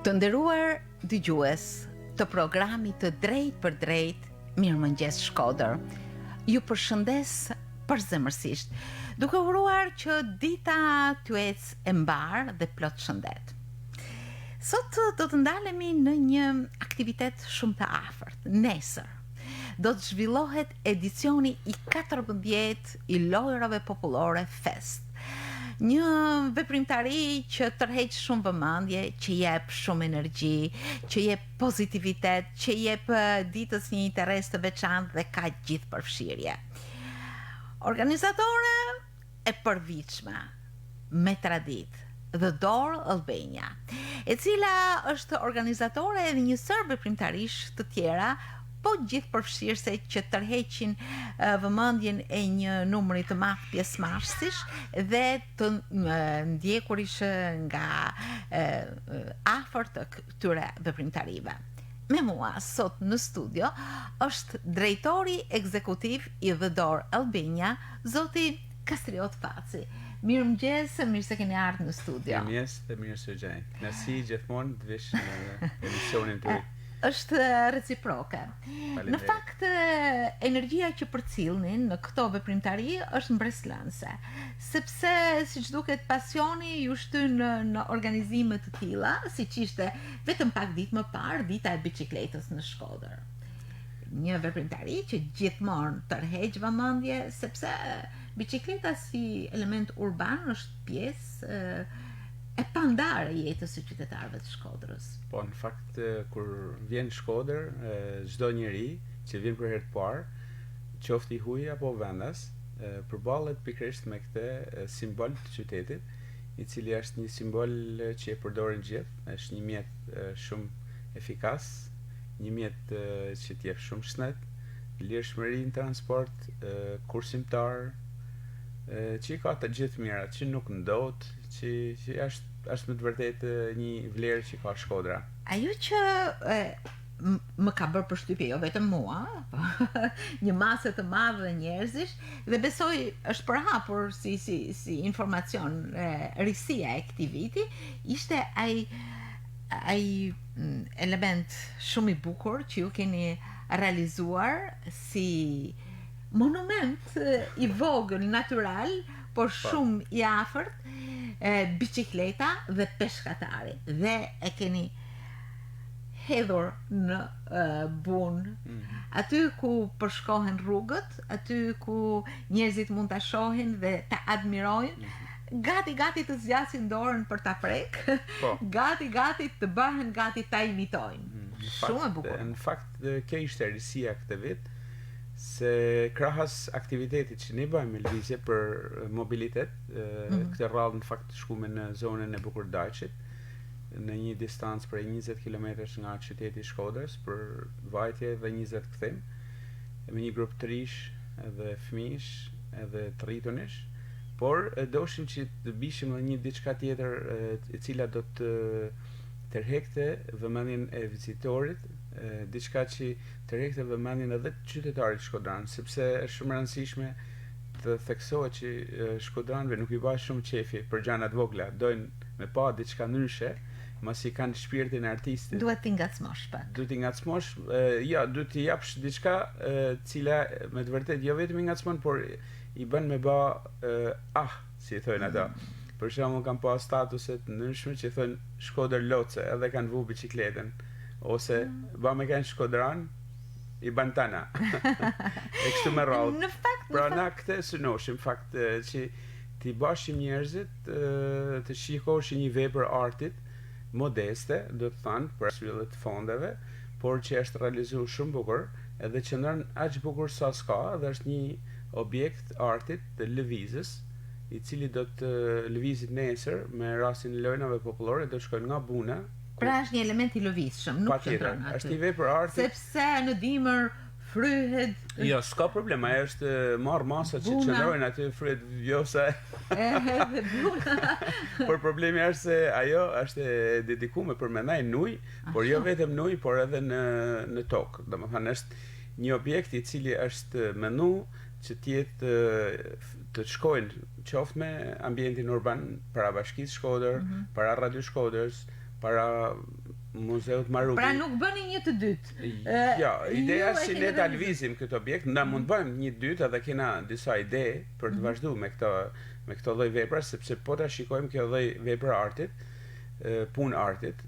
Të nderuar dëgjues të programit të drejtpërdrejtë Mirëmëngjes Shkodër. Ju përshëndes përzemërsisht, duke uruar që dita t'ju ecë e mbarë dhe plot shëndet. Sot do të ndalemi në një aktivitet shumë të afërt, nesër. Do të zhvillohet edicioni i 14 i Lojërave Popullore Fest. Një veprimtari që tërheq shumë vëmendje, që jep shumë energji, që jep pozitivitet, që jep ditës një interes të veçantë dhe ka gjithëpërfshirje. Organizatore e përvitshme me traditë The Door Albania, e cila është organizatore edhe një sërë veprimtarish të tjera, po gjithëpërfshirëse që tërheqin vëmendjen e një numri të madh pjesëmarrësish dhe të ndjekurish nga afër të këtyre veprimtarive. Me mua sot në studio është drejtori ekzekutiv i The Door Albania, zoti Kastriot Faci. Mirëmëngjes, mirë se keni ardhur në studio. Mirëmëngjes dhe mirë se ju gjej. Kënaqësi gjithmonë të vish në emisionin tuaj. Është reciproke. Në fakt, energjia që përcillni në këto veprimtari është mbresëlënëse, sepse siç duket pasioni ju shtyn në, në organizime të tilla, siç ishte vetëm pak ditë më parë dita e biçikletës në Shkodër. Një veprimtari që gjithmonë tërheq vëmendje sepse biçikleta si element urban është pjesë e pandarë e jetës së qytetarëve të Shkodrës. Po, në fakt kur vjen në Shkodër, çdo njeri që vjen për herë të parë, qoftë i huaj apo vendas, përballet pikërisht me këtë simbol të qytetit, i cili është një simbol që e përdorin gjithë, është një mjet shumë efikas, një mjet që të jep shumë shëndet, lirshmëri në transport, kursimtar, që i ka të gjithë mirat, që nuk ndot, që, që është, është me të vërtetë një vlerë që ka Shkodra. Ajo që e, më ka bërë përshtypje jo vetëm mua, po një mase të madhe njerëzish dhe besoj është përhapur si si si informacion e, risia e këtij viti, ishte ai ai element shumë i bukur që ju keni realizuar si monument i vogël natyral, por po. shumë i afërt, e, biçikleta dhe peshkatari dhe e keni hedhur në e, bunë. Mm -hmm. Aty ku përshkohen rrugët, aty ku njerëzit mund ta shohin dhe ta admirojnë, mm -hmm. gati gati të zgjasin dorën për ta prek, po. gati gati të bëhen gati ta imitojnë. Mm, Shumë e bukur. Në fakt kjo ishte risia këtë vit se krahas aktivitetit që ne bëjmë me lëvizje për mobilitet, mm -hmm. këtë radhë në fakt shkume në zonën e Bukurdajçit, në një distancë prej 20 km nga qyteti i Shkodrës për vajtje dhe 20 kthim, me një grup të rish edhe fëmijësh edhe të rritunish, por e doshim që të bishim edhe një diçka tjetër e cila do të tërhekte vëmendjen e vizitorit, diçka që tërhekte vëmendjen edhe të qytetarit shkodran, sepse është shumë e rëndësishme të theksohet që shkodranëve nuk i bëhet shumë qefi për gjëra të vogla, dojnë me pa diçka ndryshe, masi kanë shpirtin e artistit. Duhet t'i ngacmosh pak. Duhet t'i ngacmosh, jo, duhet t'i japsh diçka e cila me të vërtetë jo vetëm i ngacmon, por i bën me ba ah, si i thojnë ato. Mm. Për shembull kam pa statuse të ndryshme që thonë Shkodër loce, edhe kanë vu biçikletën ose mm. ba me kanë shkodran i ban tana. e kështu me radhë. Në fakt, pra na këtë synoshim fakt që t'i bashim njerëzit të shikoshin një vepër artit modeste, do të thënë, për arsye edhe të fondeve, por që është realizuar shumë bukur, edhe qëndron aq bukur sa s'ka, dhe është një objekt artit të lëvizës, i cili do të lëvizit nesër me rastin e lojnave popullore, do të shkojnë nga Buna, Pra është një element i lëvizshëm, nuk qëndron aty. Është një vepër arti. Sepse në dimër fryhet. Jo, s'ka problem, ajo është marr masa që qëndrojnë aty fryhet Vjosa. Edhe buna. por problemi është se ajo është e dedikuar për me nejt n'ujë, por jo vetëm n'ujë, por edhe në në tokë. Domethënë është një objekt i cili është menu që të jetë të shkojnë qoftë me ambientin urban para Bashkisë Shkodër, mm -hmm. para Radio Shkodrës, para Muzeut Marubi. Pra nuk bëni një të dytë. Jo, ideja është që ne ta lëvizim këtë objekt, na mund të bëjmë një të dytë edhe kena disa ide për të mhm. vazhduar me këto me këto lloj veprash, sepse po ta shikojmë kjo lloj vepra artit, punë artit,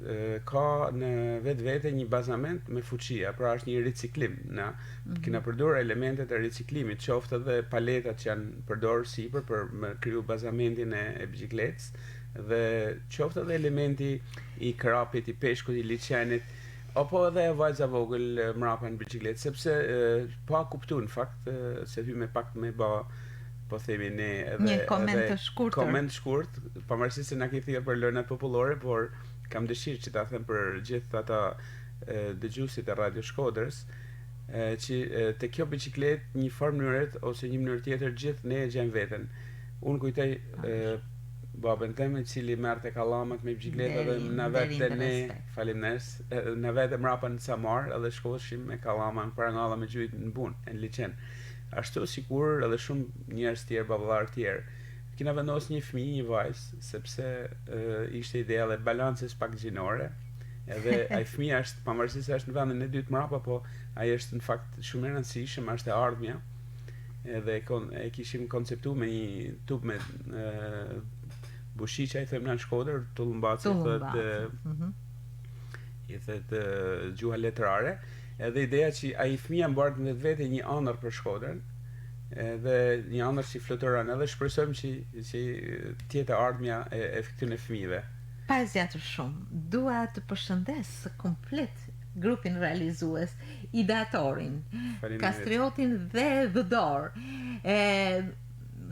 ka në vetvete një bazament me fuçia, pra është një riciklim. Na mm -hmm. kena përdorur elementet e riciklimit, qoftë edhe paletat që janë përdorur sipër për me kriju bazamentin e, e biçikletës dhe qoftë edhe elementi i krapit, i peshkut, i liqenit, apo edhe e vajza vogël mrapa në biçikletë, sepse pa kuptu në fakt se hyme pak me ba po themi ne edhe një koment të shkurtër. Koment shkurt, pavarësisht se na ke thirrë për lojnat popullore, por kam dëshirë që ta them për gjithë ata dëgjuesit e Radio Shkodrës, që te kjo biçikletë një farë mënyre ose një mënyrë tjetër gjithë ne e gjejmë veten. Unë kujtoj babën tem i cili merrte kallamat me biçikletë dhe na vete ne, faleminderit, na vete mrapa në samar edhe shkoshim me kallama në parangalla me gjujt në Bunë, në liqen. Ashtu sikur edhe shumë njerëz tjerë, baballarë tjerë. Kina vendos një fëmijë, një vajzë, sepse e, ishte ideja dhe balancës pak gjinore. Edhe ai fëmija është pavarësisht se është në vendin e dytë mrapa, po ai është në fakt shumë i rëndësishëm, është e ardhmja. Edhe e, kon, e kishim konceptu me një tub me e, bushiqa i thojmë në Shkodër, tullumbaci thotë mm -hmm. i thotë gjuha letrare. Edhe ideja që ai fëmija mbart në vetvete një ëndërr për Shkodrën, edhe një ëndërr që fluturon, edhe shpresojmë që që të jetë e ardhmja e, e këtyre fëmijëve. Pa e zgjatur shumë, dua të përshëndes komplet grupin realizues, ideatorin, Kastriotin dhe The Door, e,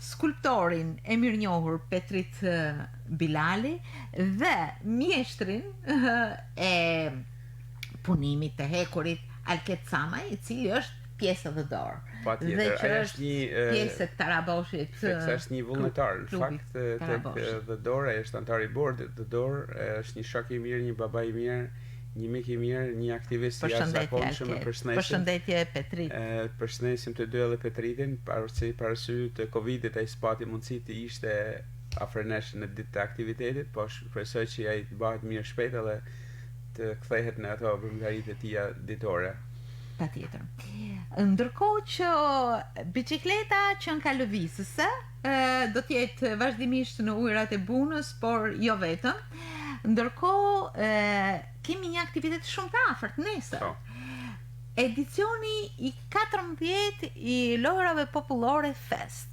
skulptorin e mirënjohur Petrit Bilali dhe mjeshtrin e punimit të hekurit Alket Camaj, i cili është pjesë e The Door. Patjetër, dhe që është një pjesë e Taraboshit. Teksa është një vullnetar, në fakt tek The Door, ai është anëtar i bordit The Door, është një shok i mirë, një baba i mirë, një mik i mirë, një aktivist i jashtëzakonshëm, e përshëndesim. Përshëndetje Petrit. E përshëndesim të dy edhe Petritin, pasi për arsye të Covidit ai s'pati mundësi të ishte afër nesh në ditë të aktivitetit, po shpresoj që ai të bëhet mirë shpejt edhe të kthehet në ato veprimtaritë e tija ditore. Patjetër. Ndërkohë që biçikleta qenka lëvizëse, do të jetë vazhdimisht në ujërat e Bunës, por jo vetëm. Ndërkohë, kemi një aktivitet shumë të afërt nesër. Po. Edicioni i 14 i Lojërave Popullore Fest.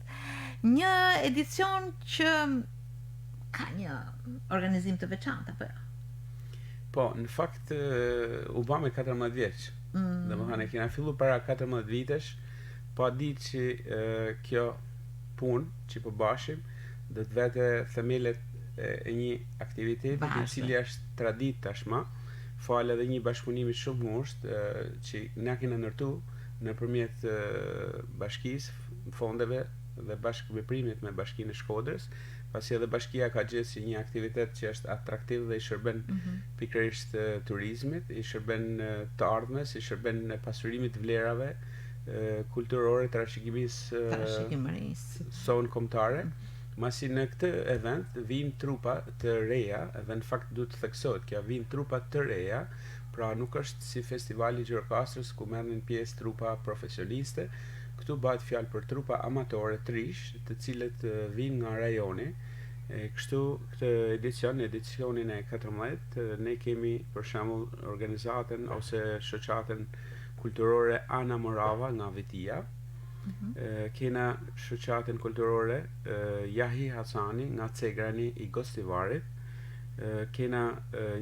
Një edicion që ka një organizim të veçantë apo jo? Po, në fakt u ba me 14 vjeç. Mm. Domethënë, e kena fillu para 14 vitesh, pa ditë që e, kjo punë që po bashim, do të vete themelet e, e një aktiviteti i cili është traditë tashmë, falë edhe një bashkëpunimi shumë ngushtë që na kena ndërtu nëpërmjet bashkisë, fondeve dhe bashkëveprimit me Bashkinë e Shkodrës, pasi edhe bashkia ka gjetë si një aktivitet që është atraktiv dhe i shërben mm -hmm. pikërisht turizmit, i shërben të ardhmes, i shërben pasurimit të vlerave kulturore, trashëgimisë trashëgimisë sonë kombëtare. Mm -hmm. Masi në këtë event vijnë trupa të reja, edhe në fakt duhet të theksohet kjo, vijnë trupa të reja, pra nuk është si festivali i Gjirokastrës ku merrnin pjesë trupa profesioniste, Këtu bëhet fjalë për trupa amatore të rinj, të cilët vijnë nga rajoni. E, kështu këtë edicion, edicionin e 14, ne kemi për shembull organizatën ose shoqatën kulturore Ana Morava nga Vitia. Mm -hmm. kena shoqatën kulturore Jahi Hasani nga Cegrani i Gostivarit. Kena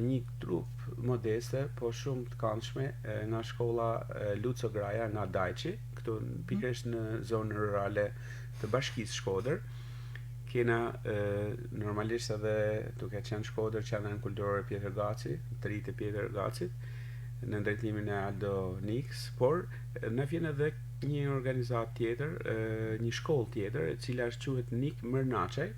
një trupë modeste, po shumë të këndshme nga shkolla Luco Graja nga Dajçi, këtu mhm. pikërisht në zonën rurale të Bashkisë Shkodër. Kena normalisht edhe duke qenë Shkodër qendrën kulturore Pjetër Gaci, të rinjtë e Pjetër Gacit, në drejtimin e Aldo Niks, por na vjen edhe një organizatë tjetër, një shkollë tjetër, e cila është quhet Nik Mërnaçaj,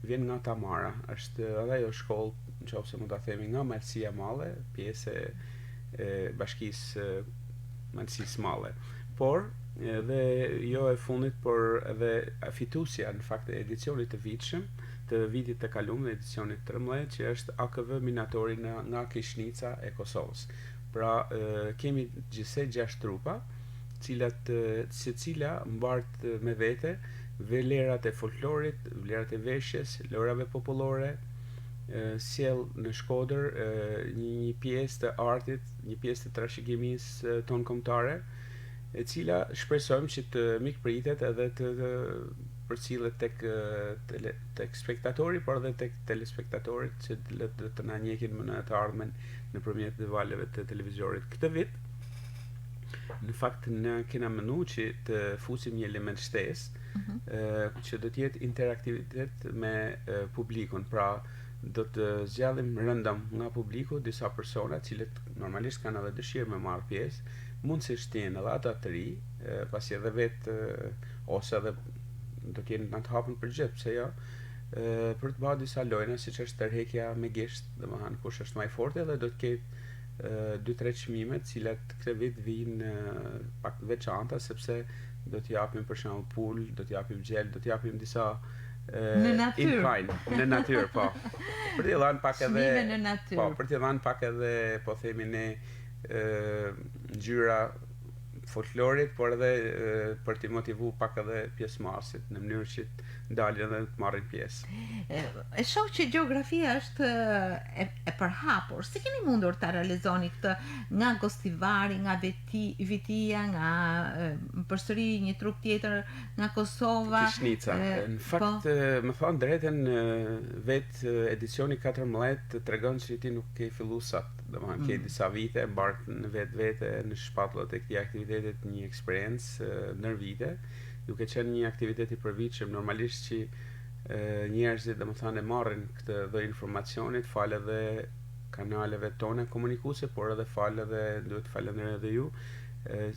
Vjen nga Tamara, është edhe ajo shkollë, në qoftë se mund ta themi nga Malësia e Madhe, pjesë e, e bashkisë Malësisë së Madhe. Por edhe jo e fundit, por edhe fituesja në fakt e edicionit të vitshëm, të vitit të kaluar, në edicionit 13, që është AKV Minatori në, nga Kishnica e Kosovës. Pra, kemi gjithsej 6 trupa, cilat secila mbart me vete vlerat e folklorit, vlerat e veshjes, lojrave popullore, sjell në Shkodër një, një pjesë të artit, një pjesë të trashëgimisë tonë kombëtare, e cila shpresojmë që të mikpritet edhe të, të përcillet tek tele, tek spektatori, por edhe tek telespektatorit që do të na ndjekin më në të ardhmen nëpërmjet valëve të televizorit. Këtë vit në fakt ne kena mendu që të fusim një element shtesë, mm -hmm. që do të jetë interaktivitet me publikun. Pra, do të zgjedhim random nga publiku disa persona, të cilët normalisht kanë edhe dëshirë me marrë pjesë, mundësisht të jenë edhe ata të ri, pasi edhe vetë ose edhe do të jenë të hapun për gjithë, pse jo, për të bërë disa lojna siç është tërheqja me gisht, domethënë kush është më i fortë edhe do të ketë dy tre çmime, të cilat këtë vit vijnë pak të veçanta sepse do të japim për shembull pulë, do të japim gjel, do të japim disa në natyrë. In kind, në natyrë, po. Për t'i dhënë pak edhe Çmime në natyrë. Po, për t'i dhënë pak edhe po themi ne ë ngjyra folklorit, por edhe e, për t'i motivu pak edhe pjesëmarrësit në mënyrë që të dalin edhe të marrin pjesë. E, e shoh që gjeografia është e, e përhapur. Si keni mundur ta realizoni këtë nga Gostivari, nga Veti, Vitia, nga e, përsëri një trupë tjetër nga Kosova? Kishnica. E, në po. fakt, po. me thënë drejtën, vetë edicioni 14 tregon që ti nuk ke fillu sot. Domethënë mm. ke disa vite mbart në vetvete në shpatullat e këtij aktivitetit një eksperiencë ndër vite, duke qenë një aktivitet i përvitshëm normalisht që njerëzit domethënë e marrin këtë lloj informacionit falë edhe kanaleve tona komunikuese, por edhe falë edhe duhet të falenderoj edhe ju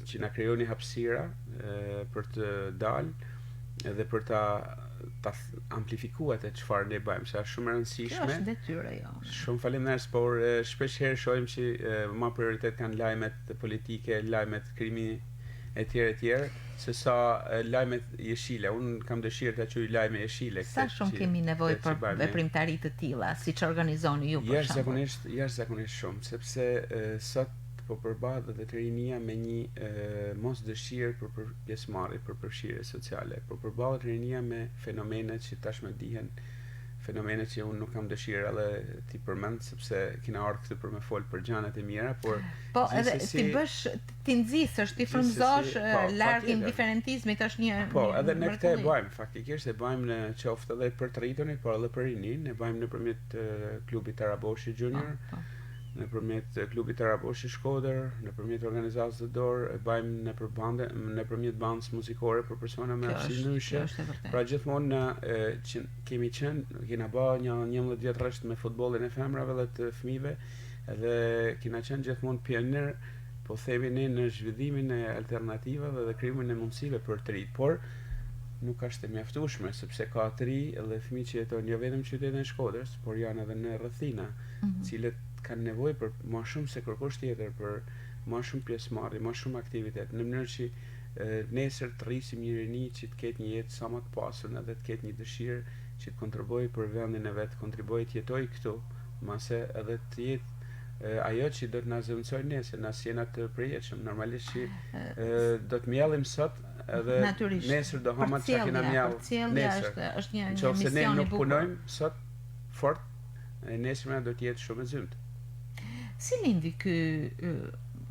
që na krijoni hapësira për të dalë edhe për ta ta amplifikuar atë çfarë ne bëjmë, se është shumë e rëndësishme. Kjo është detyrë jonë. Shumë faleminderit, por shpesh herë shohim që më prioritet kanë lajmet politike, lajmet krimi etj etj, se sa lajmet jeshile. Unë kam dëshirë ta quaj lajme jeshile Sa shumë që, kemi nevojë për veprimtari të tilla, siç organizoni ju për shembull. Jashtëzakonisht, jashtëzakonisht shumë, sepse sot po përballet edhe rinia me një e, mos dëshirë për, për pjesëmarrje, për përfshirje sociale. Po përballet rinia me fenomene që tashmë dihen, fenomene që unë nuk kam dëshirë edhe t'i përmend sepse kena ardhur këtu për me fol për gjanat e mira, por po edhe t'i bësh t'i nxisësh, t'i frymëzosh po, larg indiferentizmit është një Po, edhe ne këtë e bëjmë faktikisht e bëjmë në qoftë edhe për të rritunit, por edhe për rininë, e bëjmë nëpërmjet klubit Taraboshi Junior. Po, po. Nëpërmjet klubit Taraboshi Shkodër, nëpërmjet organizatës The Door, e bëjmë nëpër bande, nëpërmjet bandës muzikore për persona me aftësi ndryshe. Pra gjithmonë në që kemi qenë, kena ba një 11 vjet rresht me futbollin e femrave dhe të fëmijëve dhe kena qenë gjithmonë pionier po themi ne në zhvillimin e alternativave dhe krijimin e mundësive për të rinjtë, por nuk është e mjaftueshme sepse ka të ri dhe fëmijë që jetojnë jo vetëm në qytetin e Shkodrës, por janë edhe në rrethina, mm -hmm. cilët kanë nevojë për më shumë se kërkush tjetër për më shumë pjesëmarrje, më shumë aktivitet, në mënyrë që nesër të rrisim një rini që të ketë një jetë sa më të pasur edhe të ketë një dëshirë që të kontribuojë për vendin e vet, kontribuojë të jetojë këtu, mase edhe të jetë ajo që do të na zëvendësojë nesër, na s'jena të përjetshëm, normalisht që do të mjellim sot edhe Natyrisht. nesër do hamë atë që kena mjellë nesër. Është, është një, një mision i bukur. ne nuk punojmë sot fort, e nesërmja do të jetë shumë e zymtë. Si lindi ky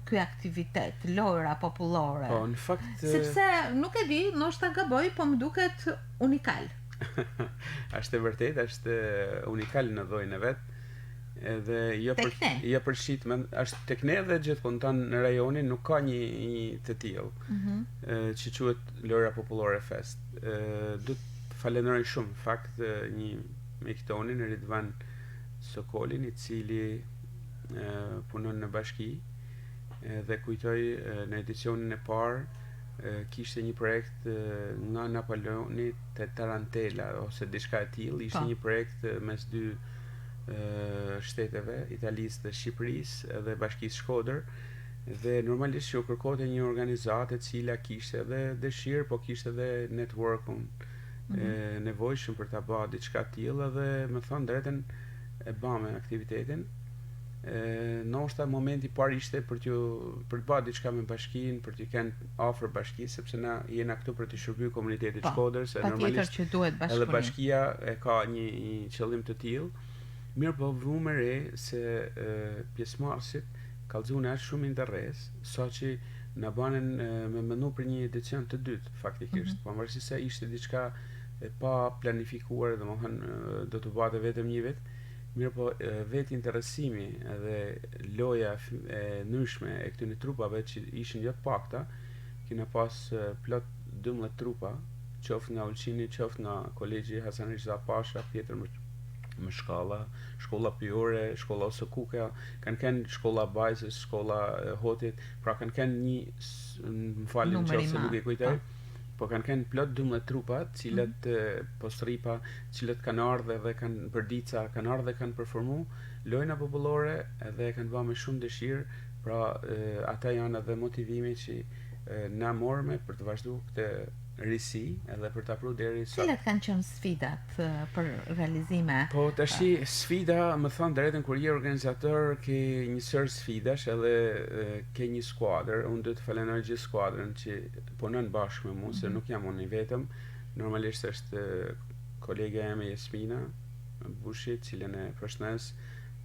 ky aktivitet, lojra popullore? Po, në fakt sepse nuk e di, ndoshta gaboj, po më duket unikal. është e vërtetë, është unikal në llojin e vet. Edhe jo për jo për shit, është tek ne dhe gjithkund tanë në rajonin nuk ka një, një të tillë. Mm -hmm. që quhet Lojra Popullore Fest. Ë do të falenderoj shumë në fakt një mik tonin Ridvan Sokolin i cili e, punon në bashki dhe kujtoj në edicionin e parë kishte një projekt nga Napoleoni te Tarantela ose diçka e tillë, ishte po. një projekt mes dy shteteve, Italisë dhe Shqipërisë edhe Bashkisë Shkodër dhe normalisht që u kërkote një organizatë e cila kishte edhe dëshirë, po kishte edhe networkun. e nevojshëm për ta bërë diçka të tillë edhe me thënë drejtën e bëmë aktivitetin. E, ndoshta momenti i parë ishte për t'ju për të bërë diçka me bashkinë, për t'u qenë afër bashkisë, sepse na jena këtu për të shërbyer komunitetit Po, Shkodrës, e patjetër normalisht që duhet edhe bashkëpunim. bashkia e ka një, një qëllim të tillë. Mirë po vumë re se e, pjesëmarrësit kallzuan aq shumë interes, saqë na banën e, me mendu për një edicion të dytë faktikisht, mm Mhm. -hmm. pavarësisht se ishte diçka e pa planifikuar, domethënë e, do të bëhej vetëm një vit, mirë po e, vetë interesimi edhe loja f- e ndryshme e këtyre trupave që ishin jo të pakta, kena pas e, plot 12 trupa, qoftë nga Ulqini, qoftë nga Kolegji Hasan Riza Pasha, Pjetër më më shkalla, shkolla pyore, shkolla Ose Kuka, kanë qenë shkolla Bajzës, shkolla e, Hotit, pra kanë qenë një, s- më falin Numër i qoftë se nuk madh, e kujtoj, po. po kanë qenë plot 12 trupa, të cilët mm Mhm. -hmm. postripa, të cilët kanë ardhur dhe kanë përdica, kanë ardhur dhe kanë performu lojna popullore edhe e kanë bërë me shumë dëshirë, pra e, ata janë edhe motivimi që e, na morëm për të vazhdu këtë risi edhe për ta pru deri sot. Cilat kanë qenë sfidat e, për realizime? Po tashi sfida, më thënë drejtën kur je organizator ke një sërë sfidash edhe e, ke një skuadër. Unë do të falenderoj gjithë skuadrën që punon bashkë me mua, se nuk jam unë i vetëm. Normalisht është e, kolegja ime Jasmina Bushi, cilën e përshëndes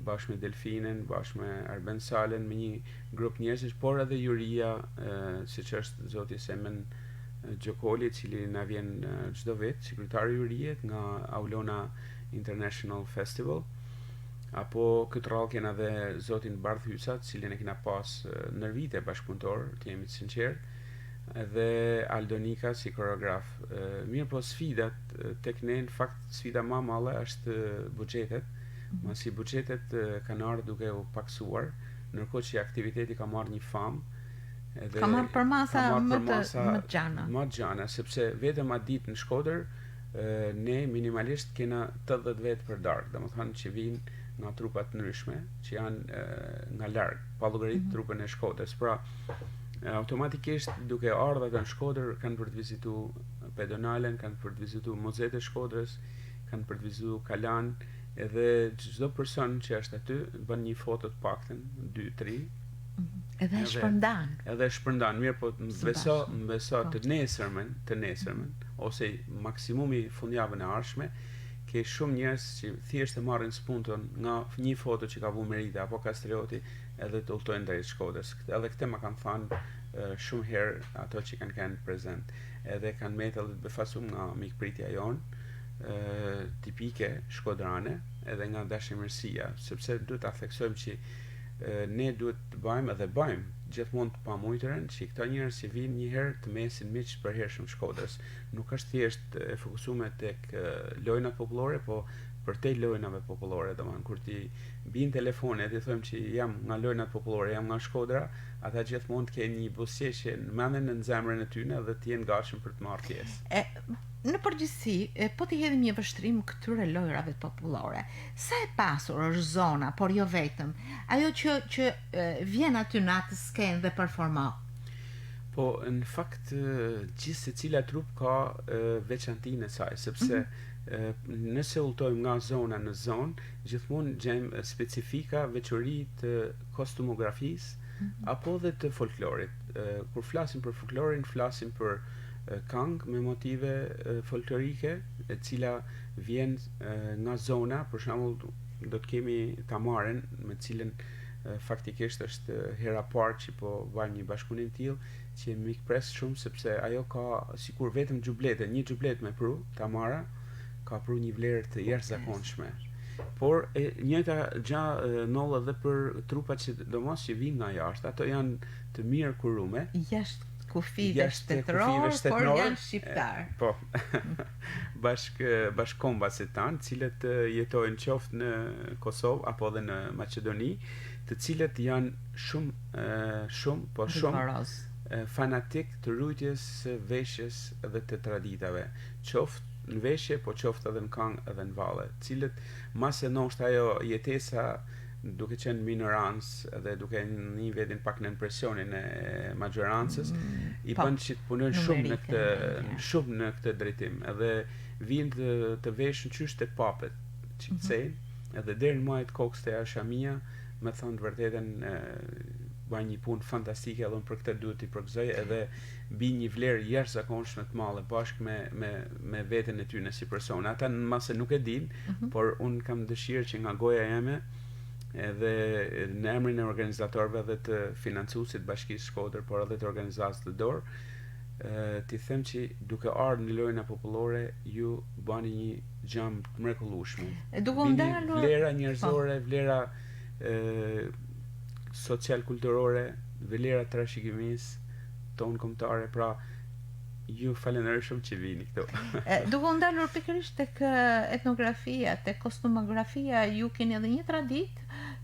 bashkë me Delfinën, bashkë me Arben Salen, me një grup njerëzish, por edhe juria, e, siç është zoti Semen e, Gjokoli, i cili na vjen e, çdo vit si kryetar i juriet nga Aulona International Festival. Apo këtë radhë kena dhe zotin Bardh Hysa, të cilin e kena pas e, ndër vite bashkëpunëtor, të jemi të sinqertë, edhe Aldonika si koreograf. E, Mirë po sfidat e, tek ne në fakt sfida më e madhe është e, buxhetet, masi buxhetet e, kanë ardhur duke u paksuar, ndërkohë që aktiviteti ka marrë një famë edhe Ka marrë përmasa ka marrë më të përmasa më të gjana. më të gjana, sepse vetëm atë ditë në Shkodër e, ne minimalisht kena 80 vetë për darkë, domethënë që vinë nga trupa të ndryshme, që janë e, nga larg, pa llogarit Mhm. trupën e Shkodrës. Pra, e, automatikisht duke ardhur ata në Shkodër kanë për të vizitu pedonalen, kanë për të vizitu muzetë e Shkodrës, kanë për të vizitu Kalan, edhe çdo person që është aty bën një foto të paktën, 2 3, Edhe e Edhe- shpërndan. edhe shpërndan mirë, po më Së beso, bashku. më beso Po. të nesërmen, të nesërmen ose maksimumi fundjavën e ardhshme, ke shumë njerëz që thjesht e marrin spunton nga një foto që ka vu Merita apo Kastrioti edhe të udhtojnë drejt Shkodrës. Këtë- Edhe këtë ma kanë thënë e, shumë herë ato që kanë qenë prezent. Edhe kanë mbetur edhe të befasuar nga mikpritja jonë e, tipike shkodrane edhe nga dashamirësia, sepse duhet ta theksojmë që e, ne duhet të bëjmë edhe bëjmë gjithmonë të pamujtërën që këta njerëz që vinë një herë të mesin miq të përhershëm Shkodrës. Nuk është thjesht e fokusuar tek e, lojnat popullore, po për te lojnave popullore, domethënë kur ti bin telefonin e ti thojmë që jam nga lojnat popullore, jam nga Shkodra, ata gjithmonë të kenë një buzëqeshje në mendjen e në zemrën e tyre dhe të jenë gatshëm për të marrë pjesë. E, në përgjithësi, e, po t'i hedhim një vështrim këtyre lojrave popullore. Sa e pasur është zona, por jo vetëm, ajo që që e, vjen aty në atë skenë dhe performon. Po, në fakt, e, gjithë secila trup ka e, veçantinë e saj, sepse e, nëse udhtojmë nga zona në zonë, gjithmonë gjejmë e, specifika, veçori të kostumografisë apo dhe të folklorit. E, Kur flasim për folklorin, flasim për e, këngë me motive e, folklorike, e cila vjen e, nga zona, për shembull do të kemi Tamaren, me cilën e, faktikisht është e, hera parë që po bëjmë një bashkëpunim të tillë, që më pres shumë sepse ajo ka sikur vetëm xhublete, një xhublet me pru, Tamara ka pru një vlerë të jashtëzakonshme. Por e njëjta gjë e, ndodh edhe për trupat që domos që vinë nga jashtë, ato janë të mirë kurume, Jashtë kufijve jashtë shtetëror, kufijve por shtetëror, janë shqiptar. e, Po. Bashk bashkombasit tanë, të cilët e, jetojnë qoftë në Kosovë apo edhe në Maqedoni, të cilët janë shumë e, shumë, po shumë Rigoroz. e, fanatik të rujtjes së veshjes dhe të traditave, qoftë në veshje, po qoftë edhe në këngë edhe në valle, të cilët mase ndoshta ajo jetesa duke qenë minorancë dhe duke një vetin pak nën presionin e majorancës, i po, bën që të punojnë shumë në numerike, këtë ndonjëherë. shumë në këtë drejtim. Edhe Vijnë të të veshun qysh te papet që mm -hmm. edhe deri në majë të kokës te ajo shamia, me thënë të vërtetën bajnë një punë fantastike edhe unë për këtë duhet t'i përgëzoj edhe bi një vlerë jashtëzakonshme të madhe bashkë me me me veten e tyre si persona. Ata në mase nuk e dinë, mm -hmm. por unë kam dëshirë që nga goja jeme edhe në emrin e organizatorëve dhe të financuesit Bashkisë Shkodër, por edhe të organizatës The Door, t'i them që duke ardhur në lojna popullore ju bani një gjë të mrekullueshme. Duke u ndalur vlera njerëzore, po. vlera e, social kulturore, vlera trashëgimisë tonë kombëtare, pra ju falenderoj shumë që vini këtu. duke u ndalur pikërisht tek etnografia, tek kostumografia, ju keni edhe një traditë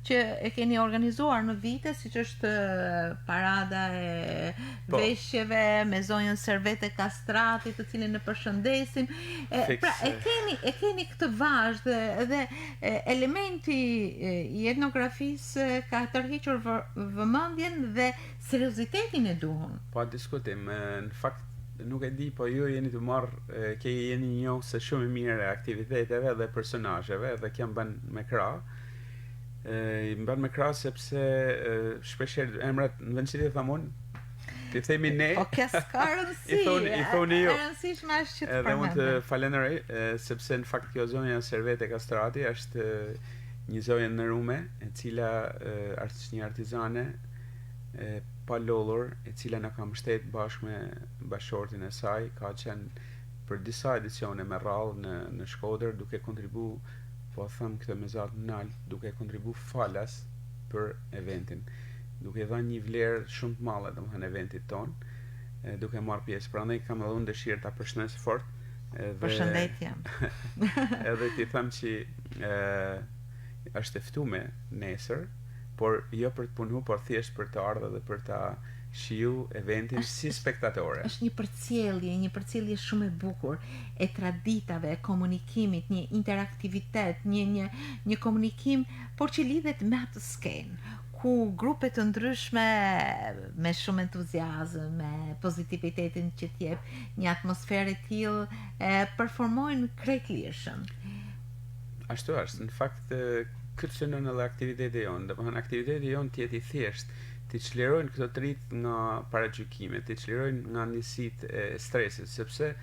që e keni organizuar në vite, siç është parada e po. veshjeve me zonjën Servete Kastrati, të cilin e përshëndesim. E, pra, e keni e keni këtë vazhdë dhe elementi i etnografisë ka tërhequr vëmendjen dhe seriozitetin e duhur. Pa diskutim, në fakt nuk e di, po ju jeni të marrë, ke jeni njohëse shumë e mirë e aktiviteteve dhe personazheve dhe kjo më bën me krah. E, më bën me krah sepse shpeshherë emrat në vend që t'i them unë, t'i themi ne. Po kjo s'ka rëndësi. I thoni, i thoni ju. E rëndësishme është që të Edhe unë të falenderoj sepse në fakt kjo zonja Servete Kastrati është një zonjë e nderume, e cila është një artizane e palodhur, e cila na ka mbështet bashkë me bashkëshortin e saj, ka qenë për disa edicione me radhë në në Shkodër duke kontribu, po them këtë me za të nalt, duke kontribu falas për eventin, duke i dhënë një vlerë shumë të madhe, domethënë eventit tonë, duke marrë pjesë. Prandaj kam edhe unë dëshirë ta përshëndes fort edhe Përshëndetje. edhe t'i them që ë është e ftume nesër por jo për të punu, por thjesht për të ardhur dhe për ta shiju eventin është, si spektatore. Është një përcjellje, një përcjellje shumë e bukur e traditave, e komunikimit, një interaktivitet, një një një komunikim, por që lidhet me atë skenë ku grupe të ndryshme me shumë entuziazëm, me pozitivitetin që të jep një atmosferë e tillë, e performojnë krejt lirshëm. Ashtu është, në fakt këtë synon edhe aktiviteti jonë, domethënë aktiviteti jonë të jetë i thjeshtë, t'i çlirojnë këto të rinjtë nga paragjykimet, t'i çlirojnë nga ndjesitë e stresit, sepse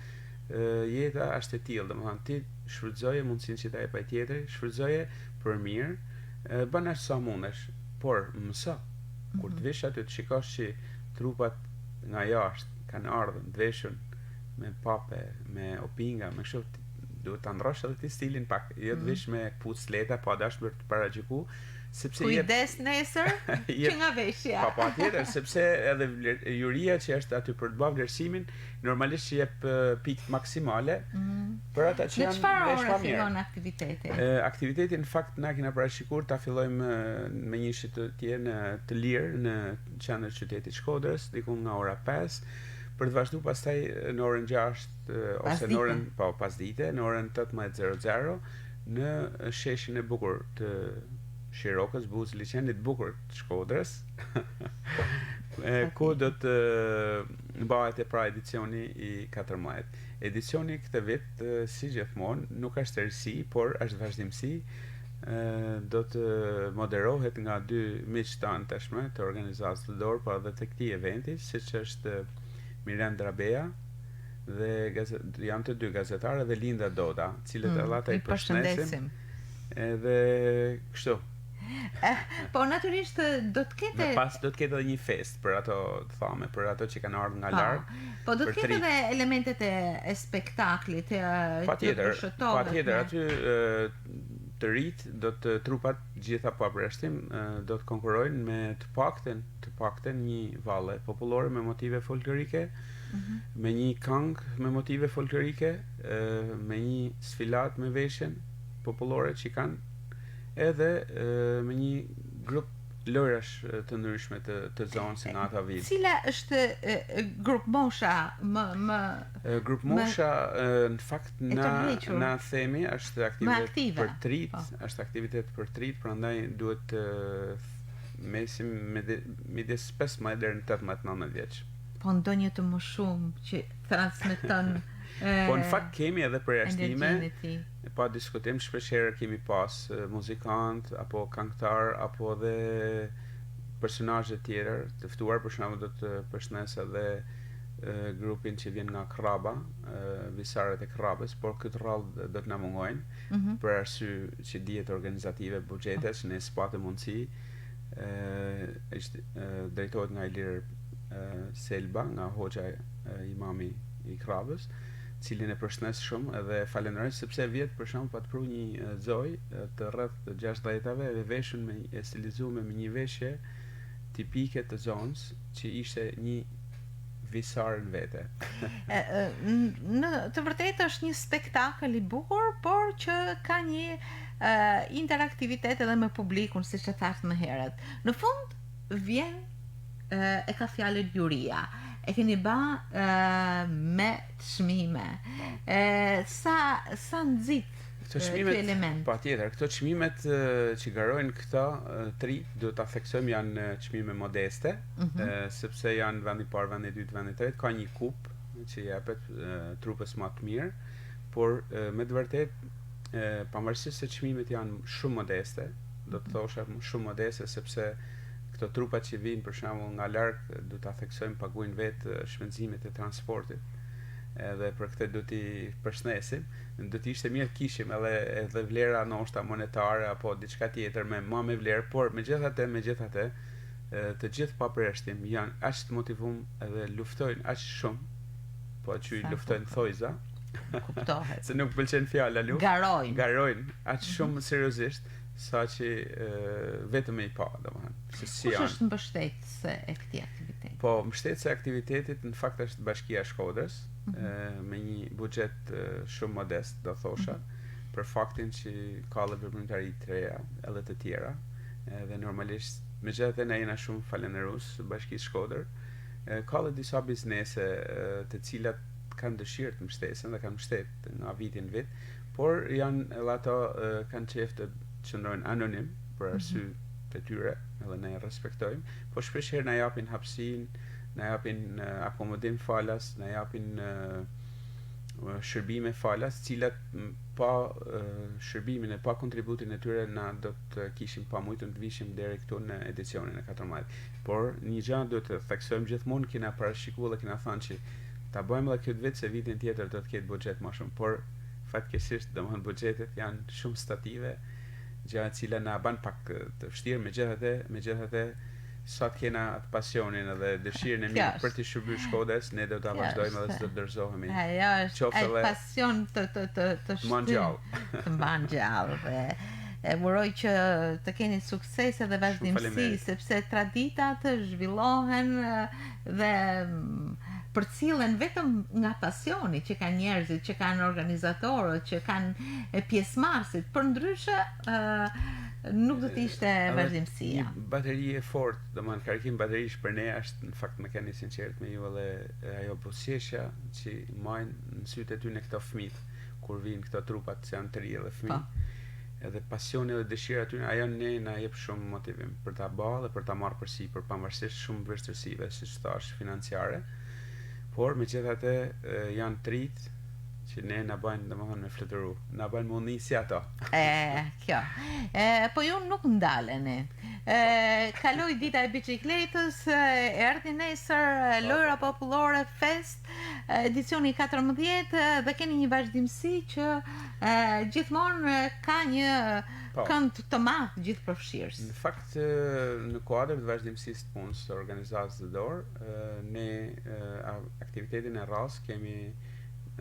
jeta është e tillë, domethënë ti shfrytëzoje mundësinë që ta jep ai tjetri, shfrytëzoje për mirë, bën aq sa mundesh, por mëso. Kur të mhm. vish aty të shikosh që trupat nga jashtë kanë ardhur të veshun me pape, me opinga, me kështu duhet ta ndrrosh edhe ti stilin pak, jo të mm. vish me këpucë të lehta pa dashur për të paragjyku, sepse Kujdes jep, nesër që nga veshja. Po patjetër, sepse edhe vler, juria që është aty për të bërë vlerësimin, normalisht që jep pikë maksimale mm. për ata që janë vesh pa mirë. Në çfarë ore fillon aktiviteti? E, aktiviteti në fakt na kena parashikuar ta fillojmë me një shëtitje në të lirë në qendër të qytetit Shkodrës, diku nga ora 5 për të vazhdu pastaj në orën 6 ose në orën po pasdite në orën 18:00 në sheshin e bukur të Shirokës, buzë liqenit të bukur të Shkodrës, ku do të mbahet e pra edicioni i 14. Edicioni këtë vit, si gjithmonë, nuk është risi, por është vazhdimësi, do të moderohet nga dy miq tanë tashmë të organizatës The Door, por edhe të këtij eventi, siç është Mirend Rabea dhe gazet, janë të dy gazetarë dhe Linda Doda, të cilët mm, edhe ata i përshëndesim. Edhe kështu. Eh, po natyrisht do të ketë Më pas do të ketë edhe një festë për ato të thame, për ato që kanë ardhur nga po, larg. Po do të ketë edhe elementet e, e spektaklit, e patjetër, patjetër aty të rinjtë do të trupat gjitha pa përjashtim do të konkurrojnë me të paktën të paktën një valle popullore me motive folklorike, mm -hmm. me një këngë me motive folklorike, me një sfilatë me veshjen popullore që kanë, edhe me një grup lojrash të ndryshme të të zonës në ata vit. Cila është grup mosha më më grup mosha në fakt na na themi është aktivitet për të rinjtë, po. është aktivitet për të rinjtë, prandaj duhet të mesim midis 15 deri në 18-19 vjeç. Po ndonjë të moshuar që transmeton. Po në fakt kemi edhe përjashtime. Pa diskutim shpesh herë kemi pas muzikant apo këngëtar apo edhe personazhe të tjerë të ftuar, për shembull do të përshëndes edhe grupin që vjen nga Krraba, Visarët e Krrabës, por këtë radhë do të na mungojnë mm -hmm. për arsye që dihet organizative buxhetesh, ne s'patëm mundësi ë është drejtohet nga Ilir Selba, nga hoxha imami i Krrabës, cilin e përshëndes shumë edhe e falenderoj sepse vjet për shembull pat pru një zonjë të rreth të 60-tave e veshun me e stilizuar me një veshje tipike të zonës që ishte një visar në vete. në të vërtetë është një spektakël i bukur, por që ka një e, interaktivitet edhe me publikun, siç e thashë më herët. Në fund vjen e, e ka fjalën juria. E keni ba e, me çmime. Po. E, sa sa nxit Këto çmimet, patjetër, këto çmimet që garojnë këta tri, duhet ta theksojmë janë çmime modeste, mm -hmm. sepse janë vendi i parë, vendi i dytë, vendi i tretë, ka një kupë që jepet trupës më të mirë, por me të vërtetë pavarësisht se çmimet janë shumë modeste, do të mhm. thosha shumë modeste sepse këto trupa që vijnë për shembull nga larg, duhet ta theksojmë paguajnë vetë shpenzimet e transportit. Edhe për këtë do t'i përshëndesim. Do të ishte mirë të kishim edhe edhe vlera ndoshta monetare apo diçka tjetër me më me vlerë, por megjithatë, megjithatë, të gjithë pa përjashtim janë aq të motivum edhe luftojnë aq shumë, po e quaj luftojnë thojza. Kuptohet. Se nuk pëlqen fjala luftë. Garojnë. Garojnë aq mhm. shumë seriozisht sa që vetëm me i pa, domethënë, se si janë. Kush është mbështetëse e këtij aktiviteti? Po, mbështetëse e aktivitetit në fakt është Bashkia e Shkodrës, mm -hmm. me një buxhet shumë modest, do thosha, mm -hmm. për faktin që ka edhe veprimtari të reja, edhe të tjera, edhe normalisht megjithatë ne jena shumë falënderues Bashkisë Shkodër. Ka edhe disa biznese të cilat kanë dëshirë të mbështesin dhe kanë mbështet nga viti në vit, por janë edhe ato kanë qejf të qëndrojnë anonim për mhm. arsye mm -hmm. të tyre, edhe ne e respektojmë, po shpesh herë na japin hapësinë, na japin akomodim falas, na japin shërbime falas, cilat pa shërbimin e pa kontributin e tyre na do të kishim pa mujtun të vishim deri këtu në edicionin e 14. Por një gjë duhet të theksojmë gjithmonë kena parashiku dhe kena thënë që ta bëjmë edhe këtë vit se vitin tjetër do të ketë buxhet më shumë, por fatkeqësisht domethënë buxhetet janë shumë stative, gjë e cila na bën pak të vështirë, megjithatë, megjithatë sa të kena atë pasionin edhe dëshirën e mirë për t'i shërbyer Shkodrës, ne do ta vazhdojmë edhe s'do të dorëzohemi. Ajo është ai pasion të të të të mban gjallë. Të mban gjallë dhe e uroj që të keni sukses edhe vazhdimësi, sepse traditat zhvillohen dhe përcillen vetëm nga pasioni që kanë njerëzit, që kanë organizatorët, që kanë pjesëmarrësit. Përndryshe, nuk do të ishte vazhdimësia. Një bateri e fortë, domethënë karikim baterish për ne është në fakt me qenë i sinqert me ju edhe ajo buzëqeshja që majnë në sytë e tyne këto fëmijët kur vijnë këto trupat që janë të ri edhe fëmijë. Po. Edhe pasioni dhe dëshira e tyre ajo ne na jep shumë motivim për ta ba dhe për ta marrë përsipër pavarësisht shumë vështirësive, siç thash, financiare. Por megjithatë janë të rinjtë që ne na bëjnë domethënë me fluturu, na bëjnë me u ni si ato. E, kjo. E, po ju nuk ndaleni. E, kaloi dita e biçikletës, erdhi nesër, po, lojra po, po. popullore, fest, edicioni 14 dhe keni një vazhdimësi që e, gjithmonë ka një po. kënd të madh gjithëpërfshirës. Në fakt, në kuadër të vazhdimësisë të punës së organizatës The Door, ne aktivitetin e radhës kemi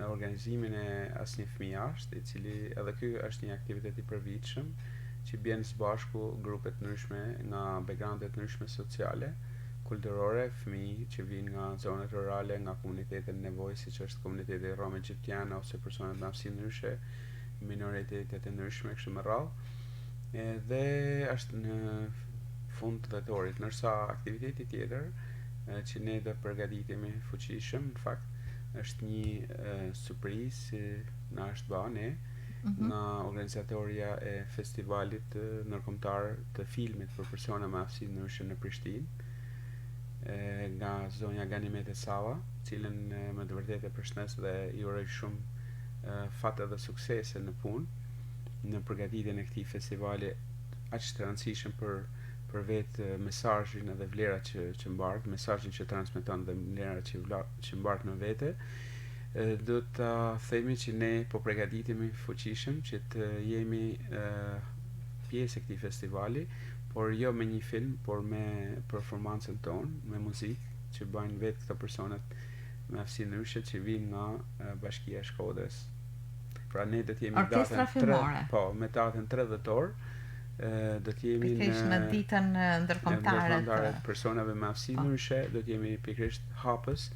organizimin e Asnjë Fëmijë Jashtë, i cili edhe ky është një aktivitet i përvitshëm që bjen së bashku grupe të ndryshme nga backgrounde të ndryshme sociale, kulturore, fëmijë që vijnë nga zonat rurale, nga komunitete në nevojë siç është komuniteti rom egjiptian ose personat me aftësi ndryshe, minoritetet e ndryshme kështu me radhë. Edhe është në fund të dhjetorit, ndërsa aktiviteti tjetër që ne do përgatitemi fuqishëm, në fakt është një surprizë që na është ba ne mm -hmm. nga organizatorja e festivalit ndërkombëtar të filmit për persona me aftësi ndryshe në Prishtinë. nga zonja Ganimete Sava, cilën me të vërtetë e përshëndes dhe i uroj shumë fat edhe suksese në punë, në përgatitjen e këtij festivali aq të rëndësishëm për për vetë mesazhin edhe vlerat që që mbart, mesazhin që transmeton dhe vlerat që vla, që mbart në vete. Do ta themi që ne po përgatitemi fuqishëm që të jemi pjesë e këtij festivali, por jo me një film, por me performancën tonë, me muzikë që bëjnë vetë këto personat me aftësi ndryshe që vijnë nga Bashkia e Shkodrës. Pra ne do të jemi datën 3, po, me datën 3 dhjetor, do të jemi në në ditën ndërkombëtare të personave me aftësi po. ndryshe, do të jemi pikërisht hapës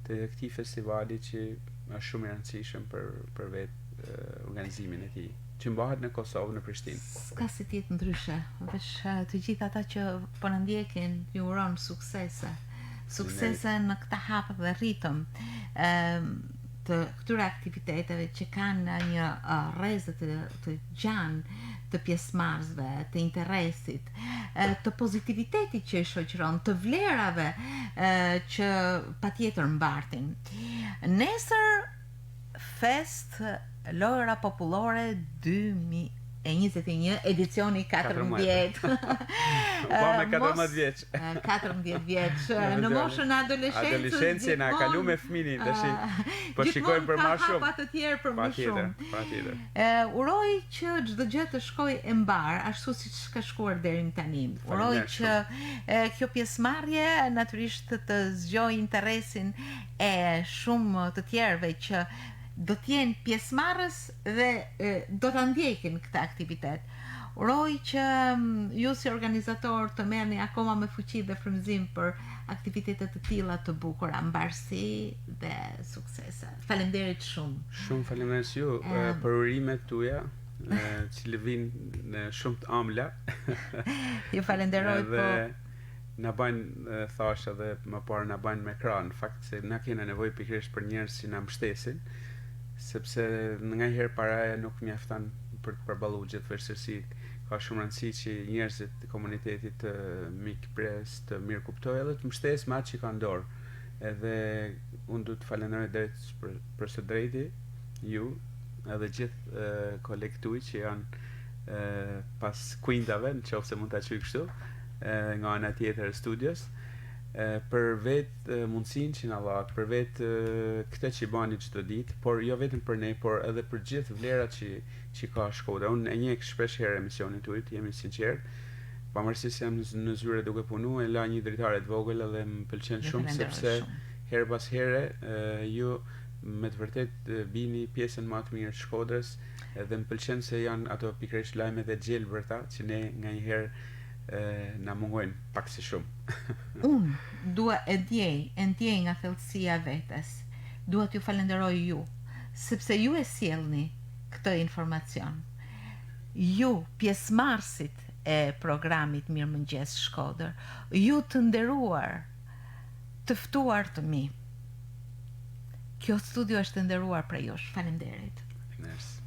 të këtij festivali që është shumë i rëndësishëm për për vetë organizimin e tij që mbahet në Kosovë, në Prishtinë. S'ka si të jetë ndryshe, veç të gjithë ata që po na ndjekin, ju uron suksese. Suksese në këtë hap dhe ritëm. Ëm të këtyre aktiviteteve që kanë një rreze të, të gjanë të pjesëmarrësve, të interesit, të pozitivitetit që i shoqëron, të vlerave që patjetër mbartin. Nesër festë Lojëra Popullore 2021 edicioni 14. U bë me 14 vjeç. 14 vjeç. Në moshën e adoleshencës. Adoleshencën na kalu me fëminin tash. Po shikojmë për më shumë. Hapa të tjerë për më shumë. Patjetër, patjetër. Uroj që çdo gjë të shkojë e mbarë, ashtu siç ka shkuar deri më tani. Uroj që kjo pjesëmarrje natyrisht të zgjojë interesin e shumë të tjerëve që do të jenë pjesëmarrës dhe do ta ndjekin këtë aktivitet. Uroj që ju si organizator të merrni akoma me fuqi dhe frymëzim për aktivitete të tilla të bukura, mbarësi dhe suksese. Faleminderit shumë. Shumë faleminderit ju për urimet tuaja, që vijnë në shumë të ëmbla. Ju falenderoj po. Na bajnë thashë edhe më parë na bajnë me krah në fakt se na kena nevojë pikërisht për njerëz që na mbështesin sepse nganjëherë paraja nuk mjafton për të përballu gjithë vështirësitë ka shumë rëndësi që njerëzit e komunitetit të mikpres të mirëkuptojë edhe të mbështesë me atë që ka në dorë edhe unë du të falenderoj drejt për, për së drejti ju edhe gjithë kolegët tuaj që janë pas kuintave në qoftë se mund ta quaj kështu nga ana tjetër e studios për vetë mundësinë që na dhatë, për vetë këtë që bani çdo ditë, por jo vetëm për ne, por edhe për gjithë vlerat që që ka Shkodra. Unë e ndjek shpesh herë emisionin tuaj, të jemi sinqert. Pavarësisht se jam në zyre duke punu, e la një dritare të vogël edhe më pëlqen shumë sepse herë pas here ju me të vërtetë bini pjesën më të mirë të Shkodrës edhe më pëlqen se janë ato pikërisht lajmet e gjelbërta që ne nganjëherë na mungojnë pak si shumë. Unë dua e ndjej, e ndjej nga thellësia e vetes. Dua t'ju falenderoj ju, sepse ju e sjellni këtë informacion. Ju pjesëmarrësit e programit Mirëmëngjes Shkodër, ju të nderuar, të ftuar të mi. Kjo studio është e nderuar prej jush. Faleminderit. Faleminderit.